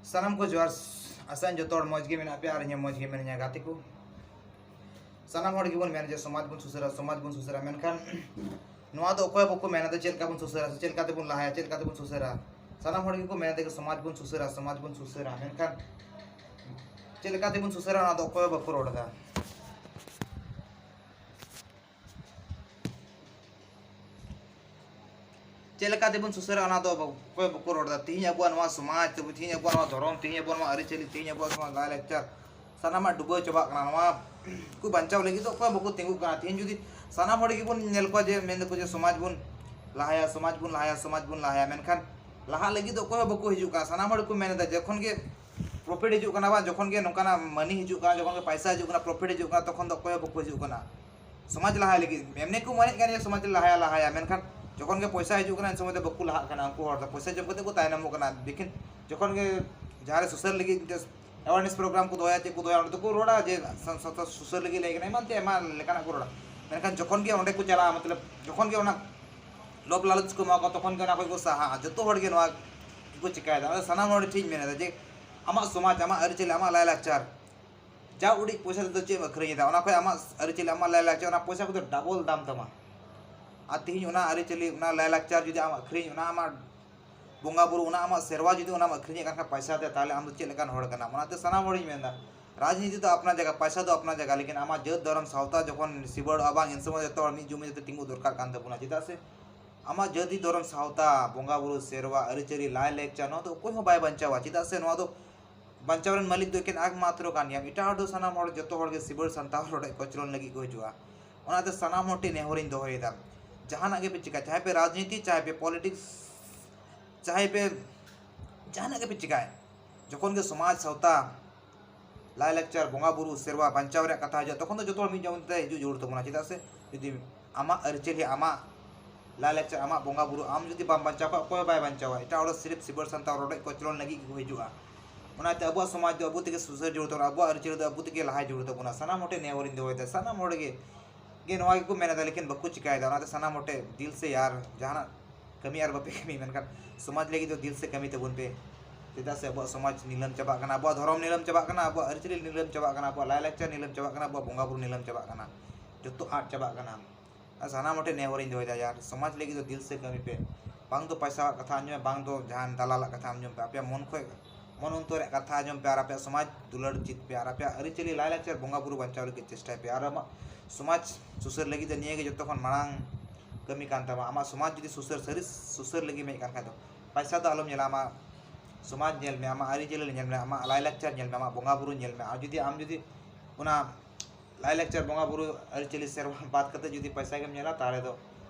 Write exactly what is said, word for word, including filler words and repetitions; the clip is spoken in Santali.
ᱥᱟᱱᱟᱢ ᱠᱚ ᱡᱚᱦᱟᱨ᱾ ᱟᱥᱟᱧ ᱡᱚᱛᱚ ᱦᱚᱲ ᱢᱚᱡᱽ ᱜᱮ ᱢᱮᱱᱟᱜ ᱯᱮᱭᱟ ᱟᱨ ᱤᱧ ᱦᱚᱸ ᱢᱚᱡᱽ ᱜᱮ ᱢᱮᱱᱟᱹᱧᱟ ᱜᱟᱛᱮ ᱠᱚ᱾ ᱥᱟᱱᱟᱢ ᱦᱚᱲ ᱜᱮᱵᱚᱱ ᱢᱮᱱᱟ ᱡᱮ ᱥᱚᱢᱟᱡᱽ ᱵᱚᱱ ᱥᱩᱥᱟᱹᱨᱟ, ᱥᱚᱢᱟᱡᱽ ᱵᱚᱱ ᱥᱩᱥᱟᱹᱨᱟ, ᱢᱮᱱᱠᱷᱟᱱ ᱱᱚᱣᱟ ᱫᱚ ᱚᱠᱚᱭ ᱵᱟᱠᱚ ᱢᱮᱱᱟ ᱪᱮᱫ ᱞᱮᱠᱟ ᱵᱚᱱ ᱥᱩᱥᱟᱹᱨᱟ ᱥᱮ ᱪᱮᱫ ᱞᱮᱠᱟ ᱛᱮᱵᱚᱱ ᱞᱟᱦᱟᱭᱟ, ᱪᱮᱫ ᱞᱮᱠᱟ ᱛᱮᱵᱚᱱ ᱥᱩᱥᱟᱹᱨᱟ᱾ ᱥᱟᱱᱟᱢ ᱦᱚᱲ ᱜᱮᱠᱚ ᱢᱮᱱᱟ ᱡᱮ ᱥᱚᱢᱟᱡᱽ ᱵᱚᱱ ᱥᱩᱥᱟᱹᱨᱟ, ᱥᱚᱢᱟᱡᱽ ᱵᱚᱱ ᱥᱩᱥᱟᱹᱨᱟ, ᱢᱮᱱᱠᱷᱟᱱ ᱪᱮᱫ ᱞᱮᱠᱟ ᱛᱮᱵᱚᱱ ᱥᱩᱥᱟᱹᱨᱟ ᱚᱱᱟ ᱫᱚ ᱚᱠᱚᱭ ᱦᱚᱸ ᱵᱟᱠᱚ ᱨᱚᱲ ᱮᱫᱟ᱾ ᱪᱮᱫ ᱞᱮᱠᱟ ᱛᱮᱵᱚᱱ ᱥᱩᱥᱟᱹᱨᱟ ᱚᱱᱟ ᱫᱚ ᱚᱠᱚᱭ ᱵᱟᱠᱚ ᱨᱚᱲ ᱮᱫᱟ᱾ ᱛᱤᱦᱤᱧ ᱟᱵᱚᱣᱟᱜ ᱱᱚᱣᱟ ᱥᱚᱢᱟᱡᱽ ᱛᱟᱵᱚ, ᱛᱤᱦᱤᱧ ᱟᱵᱚᱣᱟᱜ ᱱᱚᱣᱟ ᱫᱷᱚᱨᱚᱢ, ᱛᱤᱦᱤᱧ ᱟᱵᱚᱣᱟᱜ ᱱᱚᱣᱟ ᱟᱹᱨᱤᱪᱟᱹᱞᱤ, ᱛᱤᱦᱤᱧ ᱟᱵᱚᱣᱟᱜ ᱱᱚᱣᱟ ᱞᱟᱭᱼᱞᱟᱠᱪᱟᱨ ᱥᱟᱱᱟᱢᱟᱜ ᱰᱩᱵᱟᱹᱣ ᱪᱟᱵᱟᱜ ᱠᱟᱱᱟ᱾ ᱱᱚᱣᱟ ᱠᱚ ᱵᱟᱧᱪᱟᱣ ᱞᱟᱹᱜᱤᱫ ᱫᱚ ᱚᱠᱚᱭ ᱦᱚᱸ ᱵᱟᱠᱚ ᱛᱤᱸᱜᱩᱜ ᱠᱟᱱᱟ᱾ ᱛᱤᱦᱤᱧ ᱡᱩᱫᱤ ᱥᱟᱱᱟᱢ ᱦᱚᱲ ᱜᱮᱵᱚᱱ ᱧᱮᱞ ᱠᱚᱣᱟ ᱡᱮ ᱢᱮᱱ ᱫᱟᱠᱚ ᱡᱮ ᱥᱚᱢᱟᱡᱽ ᱵᱚᱱ ᱞᱟᱦᱟᱭᱟ, ᱥᱚᱢᱟᱡᱽ ᱵᱚᱱ ᱞᱟᱦᱟᱭᱟ, ᱥᱚᱢᱟᱡᱽ ᱵᱚᱱ ᱞᱟᱦᱟᱭᱟ, ᱢᱮᱱᱠᱷᱟᱱ ᱞᱟᱦᱟᱜ ᱞᱟᱹᱜᱤᱫ ᱫᱚ ᱚᱠᱚᱭ ᱦᱚᱸ ᱵᱟᱠᱚ ᱦᱤᱡᱩᱜ ᱠᱟᱱᱟ᱾ ᱥᱟᱱᱟᱢ ᱦᱚᱲ ᱠᱚ ᱢᱮᱱ ᱮᱫᱟ ᱡᱚᱠᱷᱚᱱ ᱜᱮ ᱯᱨᱚᱯᱷᱤᱴ ᱦᱤᱡᱩᱜ ᱠᱟᱱᱟ, ᱵᱟᱝ ᱡᱚᱠᱷᱚᱱ ᱜᱮ ᱱᱚᱝᱠᱟᱱᱟᱜ ᱢᱟᱹᱱᱤ ᱦᱤᱡᱩᱜ ᱠᱟᱱᱟ, ᱡᱚᱠᱷᱚᱱ ᱜᱮ ᱯᱟᱭᱥᱟ ᱦᱤᱡᱩᱜ ᱠᱟᱱᱟ, ᱯᱨᱚᱯᱷᱤᱴ ᱦᱤᱡᱩᱜ ᱠᱟᱱᱟ, ᱛᱚᱠᱷᱚᱱ ᱫᱚ ᱚᱠᱚᱭ ᱦᱚᱸ ᱵᱟᱠᱚ ᱦᱤᱡᱩᱜ ᱠᱟᱱᱟ᱾ ᱥᱚᱢᱟᱡᱽ ᱞᱟᱦᱟᱭ ᱞᱟᱹᱜᱤᱫ ᱮᱢᱱᱤ ᱠᱚ ᱢᱮᱱᱮᱫ ᱠᱟᱱ ᱜᱮᱭᱟ ᱥᱚᱢᱟᱡᱽ ᱞᱟᱦᱟᱭᱟ, ᱞᱟᱦᱟᱭᱟ, ᱢᱮᱱᱠᱷᱟᱱ ᱡᱚᱠᱷᱚᱱ ᱜᱮ ᱯᱚᱭᱥᱟ ᱦᱤᱡᱩᱜ ᱠᱟᱱᱟ ᱩᱱ ᱥᱚᱢᱚᱭ ᱫᱚ ᱵᱟᱠᱚ ᱞᱟᱦᱟᱜ ᱠᱟᱱᱟ᱾ ᱩᱱᱠᱩ ᱦᱚᱲ ᱫᱚ ᱯᱚᱭᱥᱟ ᱡᱚᱢ ᱠᱟᱛᱮ ᱠᱚ ᱛᱟᱭᱱᱚᱢᱚᱜ ᱠᱟᱱᱟ᱾ ᱞᱮᱠᱤᱱ ᱡᱚᱠᱷᱚᱱ ᱜᱮ ᱡᱟᱦᱟᱸ ᱨᱮ ᱥᱩᱥᱟᱹᱨ ᱞᱟᱹᱜᱤᱫ ᱢᱤᱫᱴᱮᱱ ᱮᱣᱟᱨᱱᱮᱥ ᱯᱨᱳᱜᱨᱟᱢ ᱠᱚ ᱫᱚᱦᱚᱭᱟ, ᱪᱮᱫ ᱠᱚ ᱫᱚᱦᱚᱭᱟ, ᱚᱸᱰᱮ ᱫᱚᱠᱚ ᱨᱚᱲᱟ ᱡᱮ ᱥᱟᱱ-, ᱥᱟᱱᱛᱟᱲ ᱥᱩᱥᱟᱹᱨ ᱞᱟᱹᱜᱤᱫ ᱞᱟᱹᱭ ᱠᱟᱱᱟ, ᱮᱢᱟᱱ ᱛᱮ ᱮᱢᱟᱱ ᱞᱮᱠᱟᱱᱟᱜ ᱠᱚ ᱨᱚᱲᱟ᱾ ᱢᱮᱱᱠᱷᱟᱱ ᱡᱚᱠᱷᱚᱱ ᱜᱮ ᱚᱸᱰᱮ ᱠᱚ ᱪᱟᱞᱟᱜᱼᱟ, ᱢᱚᱛᱞᱚᱵ ᱡᱚᱠᱷᱚᱱ ᱜᱮ ᱚᱱᱟ ᱞᱳᱵᱷ ᱞᱟᱞᱚᱪ ᱠᱚ ᱮᱢᱟ ᱠᱚᱣᱟ, ᱛᱚᱠᱷᱚᱱ ᱜᱮ ᱚᱱᱟ ᱠᱷᱚᱱ ᱠᱚ ᱥᱟᱦᱟᱜᱼᱟ᱾ ᱡᱚᱛᱚ ᱦᱚᱲ ᱜᱮ ᱱᱚᱣᱟ ᱠᱚ ᱪᱤᱠᱟᱭᱮᱫᱟ᱾ ᱚᱱᱟ ᱥᱟᱱᱟᱢ ᱦᱚᱲ ᱴᱷᱤᱠ ᱢᱮᱱᱮᱫᱟ ᱡᱮ ᱟᱢᱟᱜ ᱥᱚᱢᱟᱡᱽ, ᱟᱢᱟᱜ ᱟᱹᱨᱤᱪᱟᱹᱞᱤ, ᱟᱢᱟᱜ ᱞᱟᱭᱼᱞᱟᱠᱪᱟᱨ ᱡᱟ ᱩᱰᱤᱡ ᱯᱚᱭᱥᱟ ᱛᱮᱫᱚ ᱪᱮᱫ ᱮᱢ ᱟᱹᱠᱷᱨᱤᱧ ᱮᱫᱟ? ᱚᱱᱟ ᱠᱷᱚᱱ ᱟᱢᱟᱜ ᱟᱹᱨᱤᱪᱟᱹᱞᱤ, ᱟᱢᱟᱜ ᱞᱟᱭᱼᱞᱟᱠᱪᱟᱨ, ᱚᱱᱟ ᱯᱚᱭᱥᱟ ᱠᱚᱫᱚ ᱰᱟᱵᱚᱞ ᱫᱟᱢ ᱛᱟᱢᱟ᱾ ᱟᱨ ᱛᱤᱦᱤᱧ ᱚᱱᱟ ᱟᱹᱨᱤᱪᱟᱹᱞᱤ, ᱚᱱᱟ ᱞᱟᱭᱼᱞᱟᱠᱪᱟᱨ ᱡᱩᱫᱤ ᱟᱢ ᱟᱹᱠᱷᱨᱤᱧ, ᱚᱱᱟ ᱟᱢᱟᱜ ᱵᱚᱸᱜᱟ ᱵᱩᱨᱩ, ᱚᱱᱟ ᱟᱢᱟᱜ ᱥᱮᱨᱣᱟ ᱡᱩᱫᱤ ᱚᱱᱟᱢ ᱟᱹᱠᱷᱨᱤᱧᱮᱫ ᱠᱟᱱ ᱠᱷᱟᱱ ᱯᱚᱭᱥᱟ ᱛᱮ, ᱛᱟᱦᱚᱞᱮ ᱟᱢ ᱫᱚ ᱪᱮᱫ ᱞᱮᱠᱟᱱ ᱦᱚᱲ ᱠᱟᱱᱟᱢ? ᱚᱱᱟᱛᱮ ᱥᱟᱱᱟᱢ ᱦᱚᱲᱤᱧ ᱢᱮᱱᱫᱟ, ᱨᱟᱡᱽᱱᱤᱛᱤ ᱫᱚ ᱟᱯᱱᱟ ᱡᱟᱭᱜᱟ, ᱯᱚᱭᱥᱟ ᱫᱚ ᱟᱯᱱᱟ ᱡᱟᱭᱜᱟ, ᱞᱮᱠᱤᱱ ᱟᱢᱟᱜ ᱡᱟᱹᱛ ᱫᱷᱚᱨᱚᱢ ᱥᱟᱶᱛᱟ ᱡᱚᱠᱷᱚᱱ ᱥᱤᱵᱟᱹᱲᱚᱜᱼᱟ, ᱵᱟᱝ, ᱤᱱ ᱥᱚᱢᱚᱭ ᱡᱚᱛᱚ ᱦᱚᱲ ᱢᱤᱫ ᱡᱩᱢᱤᱫ ᱛᱮ ᱛᱤᱸᱜᱩ ᱫᱚᱨᱠᱟᱨ ᱠᱟᱱ ᱛᱟᱵᱚᱱᱟ᱾ ᱪᱮᱫᱟᱜ ᱥᱮ ᱟᱢᱟᱜ ᱡᱟᱹᱛᱤ ᱫᱷᱚᱨᱚᱢ ᱥᱟᱶᱛᱟ, ᱵᱚᱸᱜᱟ ᱵᱩᱨᱩ, ᱥᱮᱨᱣᱟ, ᱟᱹᱨᱤᱪᱟᱹᱞᱤ, ᱞᱟᱭᱼᱞᱟᱠᱪᱟᱨ, ᱱᱚᱣᱟ ᱫᱚ ᱚᱠᱚᱭ ᱦᱚᱸ ᱵᱟᱭ ᱵᱟᱧᱪᱟᱣᱟ᱾ ᱪᱮᱫᱟᱜ ᱥᱮ ᱱᱚᱣᱟ ᱫᱚ ᱵᱟᱧᱪᱟᱣ ᱨᱮᱱ ᱢᱟᱹᱞᱤᱠ ᱫᱚ ᱮᱠᱮᱱ ᱮᱠᱢᱟᱛᱨᱚ ᱠᱟᱱ ᱜᱮᱭᱟᱢ᱾ ᱮᱴᱟᱜ ᱦᱚᱲ ᱫᱚ ᱥᱟᱱᱟᱢ ᱦᱚᱲ, ᱡᱚᱛᱚ ᱦᱚᱲ ᱜᱮ ᱥᱤᱵᱟᱹᱲ ᱥᱟᱱᱛᱟᱣ ᱨᱚᱰᱚᱡ ᱠᱚᱪᱞᱚᱱ ᱞᱟᱹᱜᱤᱫ ᱠᱚ ᱦᱤᱡᱩᱜᱼᱟ᱾ ᱚᱱᱟᱛᱮ ᱥᱟᱱᱟᱢ ᱦᱚᱲ ᱴᱷᱮᱱ ᱱᱮᱦᱚᱨᱤᱧ ᱫᱚᱦᱚᱭᱮᱫᱟ, ᱡᱟᱦᱟᱱᱟᱜ ᱜᱮᱯᱮ ᱪᱤᱠᱟ, ᱪᱟᱦᱮ ᱯᱮ ᱨᱟᱡᱽᱱᱤᱛᱤ, ᱪᱟᱦᱮ ᱯᱮ ᱯᱚᱞᱤᱴᱤᱠᱥ, ᱪᱟᱦᱮ ᱯᱮ ᱡᱟᱦᱟᱱᱟᱜ ᱜᱮᱯᱮ ᱪᱤᱠᱟᱭ, ᱡᱚᱠᱷᱚᱱ ᱜᱮ ᱥᱚᱢᱟᱡᱽ, ᱥᱟᱶᱛᱟ, ᱞᱟᱭᱼᱞᱟᱠᱪᱟᱨ, ᱵᱚᱸᱜᱟ ᱵᱩᱨᱩ, ᱥᱮᱨᱣᱟ ᱵᱟᱧᱪᱟᱣ ᱨᱮᱭᱟᱜ ᱠᱟᱛᱷᱟ ᱦᱤᱡᱩᱜᱼᱟ, ᱛᱚᱠᱷᱚᱱ ᱫᱚ ᱡᱚᱛᱚ ᱦᱚᱲ ᱢᱤᱫ ᱡᱚᱢ ᱛᱮ ᱦᱤᱡᱩᱜ ᱡᱟᱹᱨᱩᱲ ᱛᱟᱵᱚᱱᱟ᱾ ᱪᱮᱫᱟᱜ ᱥᱮ ᱡᱩᱫᱤ ᱟᱢᱟᱜ ᱟᱹᱨᱤᱪᱟᱹᱞᱤ, ᱟᱢᱟᱜ ᱞᱟᱭᱼᱞᱟᱠᱪᱟᱨ, ᱟᱢᱟᱜ ᱵᱚᱸᱜᱟ ᱵᱩᱨᱩ ᱟᱢ ᱡᱩᱫᱤ ᱵᱟᱢ ᱵᱟᱧᱪᱟᱣ ᱠᱷᱟᱡ, ᱚᱠᱚᱭ ᱦᱚᱸ ᱵᱟᱭ ᱵᱟᱧᱪᱟᱣᱟ᱾ ᱮᱴᱟᱜ ᱦᱚᱲ ᱫᱚ ᱥᱤᱨᱤᱯ ᱥᱤᱵᱟᱹᱲ ᱥᱟᱱᱛᱟᱣ ᱨᱚᱰᱚᱡ ᱠᱚᱪᱞᱚᱱ ᱞᱟᱹᱜᱤᱫ ᱜᱮᱠᱚ ᱦᱤᱡᱩᱜᱼᱟ᱾ ᱚᱱᱟᱛᱮ ᱟᱵᱚᱣᱟᱜ ᱥᱚᱢᱟᱡᱽ ᱫᱚ ᱟᱵᱚ ᱛᱮᱜᱮ ᱥᱩᱥᱟᱹᱨ ᱡᱟᱹᱨᱩᱲ ᱛᱟᱵᱚᱱᱟ, ᱟᱵᱚᱣᱟᱜ ᱟᱹᱨᱤᱪᱟᱹᱞᱤ ᱫᱚ ᱟᱵᱚ ᱛᱮᱜᱮ ᱞᱟᱦᱟᱭ ᱡᱟᱹᱨᱩᱲ ᱛᱟᱵᱚᱱᱟ᱾ ᱥᱟᱱᱟᱢ ᱦᱚᱲ ᱴᱷᱮᱱ ᱱᱮᱦᱚᱨᱤᱧ ᱫᱚᱦᱚᱭᱮᱫᱟ, ᱥᱟᱱᱟᱢ ᱦᱚᱲ ᱜᱮ, ᱜᱮ ᱱᱚᱣᱟ ᱜᱮᱠᱚ ᱢᱮᱱᱮᱫᱟ, ᱞᱮᱠᱤᱱ ᱵᱟᱠᱚ ᱪᱤᱠᱟᱭᱮᱫᱟ᱾ ᱚᱱᱟᱛᱮ ᱥᱟᱱᱟᱢ ᱦᱚᱲ ᱴᱷᱮᱱ ᱫᱤᱞ ᱥᱮ ᱭᱟᱨ, ᱡᱟᱦᱟᱱᱟᱜ ᱠᱟᱹᱢᱤ ᱟᱨ ᱵᱟᱯᱮ ᱠᱟᱹᱢᱤ, ᱢᱮᱱᱠᱷᱟᱱ ᱥᱚᱢᱟᱡᱽ ᱞᱟᱹᱜᱤᱫ ᱫᱚ ᱫᱤᱞ ᱥᱮ ᱠᱟᱹᱢᱤ ᱛᱟᱵᱚᱱ ᱯᱮ᱾ ᱪᱮᱫᱟᱜ ᱥᱮ ᱟᱵᱚᱣᱟᱜ ᱥᱚᱢᱟᱡᱽ ᱱᱤᱞᱟᱹᱢ ᱪᱟᱵᱟᱜ ᱠᱟᱱᱟ, ᱟᱵᱚᱣᱟᱜ ᱫᱷᱚᱨᱚᱢ ᱱᱤᱞᱟᱹᱢ ᱪᱟᱵᱟᱜ ᱠᱟᱱᱟ, ᱟᱵᱚᱣᱟᱜ ᱟᱹᱨᱤᱪᱟᱹᱞᱤ ᱱᱤᱞᱟᱹᱢ ᱪᱟᱵᱟᱜ ᱠᱟᱱᱟ, ᱟᱵᱚᱣᱟᱜ ᱞᱟᱭᱼᱞᱟᱠᱪᱟᱨ ᱱᱤᱞᱟᱹᱢ ᱪᱟᱵᱟᱜ ᱠᱟᱱᱟ, ᱟᱵᱚᱣᱟᱜ ᱵᱚᱸᱜᱟ ᱵᱩᱨᱩ ᱱᱤᱞᱟᱹᱢ ᱪᱟᱵᱟᱜ ᱠᱟᱱᱟ, ᱡᱚᱛᱚ ᱟᱫ ᱪᱟᱵᱟᱜ ᱠᱟᱱᱟ᱾ ᱟᱨ ᱥᱟᱱᱟᱢ ᱦᱚᱲ ᱴᱷᱮᱱ ᱱᱮᱦᱚᱨᱤᱧ ᱫᱚᱦᱚᱭᱮᱫᱟ, ᱭᱟᱨ, ᱥᱚᱢᱟᱡᱽ ᱞᱟᱹᱜᱤᱫ ᱫᱚ ᱫᱤᱞ ᱥᱮ ᱠᱟᱹᱢᱤ ᱯᱮ᱾ ᱵᱟᱝ ᱫᱚ ᱯᱚᱭᱥᱟᱣᱟᱜ ᱠᱟᱛᱷᱟ ᱟᱸᱡᱚᱢ ᱢᱮ, ᱵᱟᱝ ᱫᱚ ᱡᱟᱦᱟᱱ ᱫᱟᱞᱟᱞᱟᱜ ᱠᱟᱛᱷᱟ ᱟᱸᱡᱚᱢ ᱯᱮ᱾ ᱟᱯᱮᱭᱟᱜ ᱢᱚᱱ ᱠᱷᱚᱱ, ᱢᱚᱱ ᱚᱱᱛᱚᱨ ᱨᱮᱭᱟᱜ ᱠᱟᱛᱷᱟ ᱟᱸᱡᱚᱢ ᱯᱮ ᱟᱨ ᱟᱯᱮᱭᱟᱜ ᱥᱚᱢᱟᱡᱽ ᱫᱩᱞᱟᱹᱲ ᱪᱮᱫ ᱯᱮ ᱟᱨ ᱟᱯᱮᱭᱟᱜ ᱟᱹᱨᱤᱪᱟᱹᱞᱤ ᱞᱟᱭᱼᱞᱟᱠᱪᱟᱨ ᱵᱚᱸᱜᱟ ᱵᱩᱨᱩ ᱵᱟᱧᱪᱟᱣ ᱞᱟᱹᱜᱤᱫ ᱪᱮᱥᱴᱟᱭ ᱯᱮ᱾ ᱟᱨ ᱟᱢᱟᱜ ᱥᱚᱢᱟᱡᱽ ᱥᱩᱥᱟᱹᱨ ᱞᱟᱹᱜᱤᱫ ᱫᱚ ᱱᱤᱭᱟᱹ ᱜᱮ ᱡᱚᱛᱚ ᱠᱷᱚᱱ ᱢᱟᱲᱟᱝ ᱠᱟᱹᱢᱤ ᱠᱟᱱ ᱛᱟᱢᱟ᱾ ᱟᱢᱟᱜ ᱥᱚᱢᱟᱡᱽ ᱡᱩᱫᱤ ᱥᱩᱥᱟᱹᱨ, ᱥᱟᱹᱨᱤ ᱥᱩᱥᱟᱹᱨ ᱞᱟᱹᱜᱤᱫ ᱮᱢ ᱦᱮᱡ ᱠᱟᱱ ᱠᱷᱟᱡ ᱫᱚ ᱯᱚᱭᱥᱟ ᱫᱚ ᱟᱞᱚᱢ ᱧᱮᱞᱟ, ᱟᱢᱟᱜ ᱥᱚᱢᱟᱡᱽ ᱧᱮᱞ ᱢᱮ, ᱟᱢᱟᱜ ᱟᱹᱨᱤᱪᱟᱹᱞᱤ ᱧᱮᱞ ᱢᱮ, ᱟᱢᱟᱜ ᱞᱟᱭᱼᱞᱟᱠᱪᱟᱨ ᱧᱮᱞ ᱢᱮ, ᱟᱢᱟᱜ ᱵᱚᱸᱜᱟ ᱵᱩᱨᱩ ᱧᱮᱞ ᱢᱮ᱾ ᱟᱨ ᱡᱩᱫᱤ ᱟᱢ ᱡᱩᱫᱤ ᱚᱱᱟ ᱞᱟᱭᱼᱞᱟᱠᱪᱟᱨ, ᱵᱚᱸᱜᱟ ᱵᱩᱨᱩ, ᱟᱹᱨᱤᱪᱟᱹᱞᱤ, ᱥᱮᱨᱣᱟ ᱵᱟᱫ ᱠᱟᱛᱮ ᱡᱩᱫᱤ ᱯᱚᱭᱥᱟ ᱜᱮᱢ ᱧᱮᱞᱟ, ᱛᱟᱦᱚᱞᱮ ᱫᱚ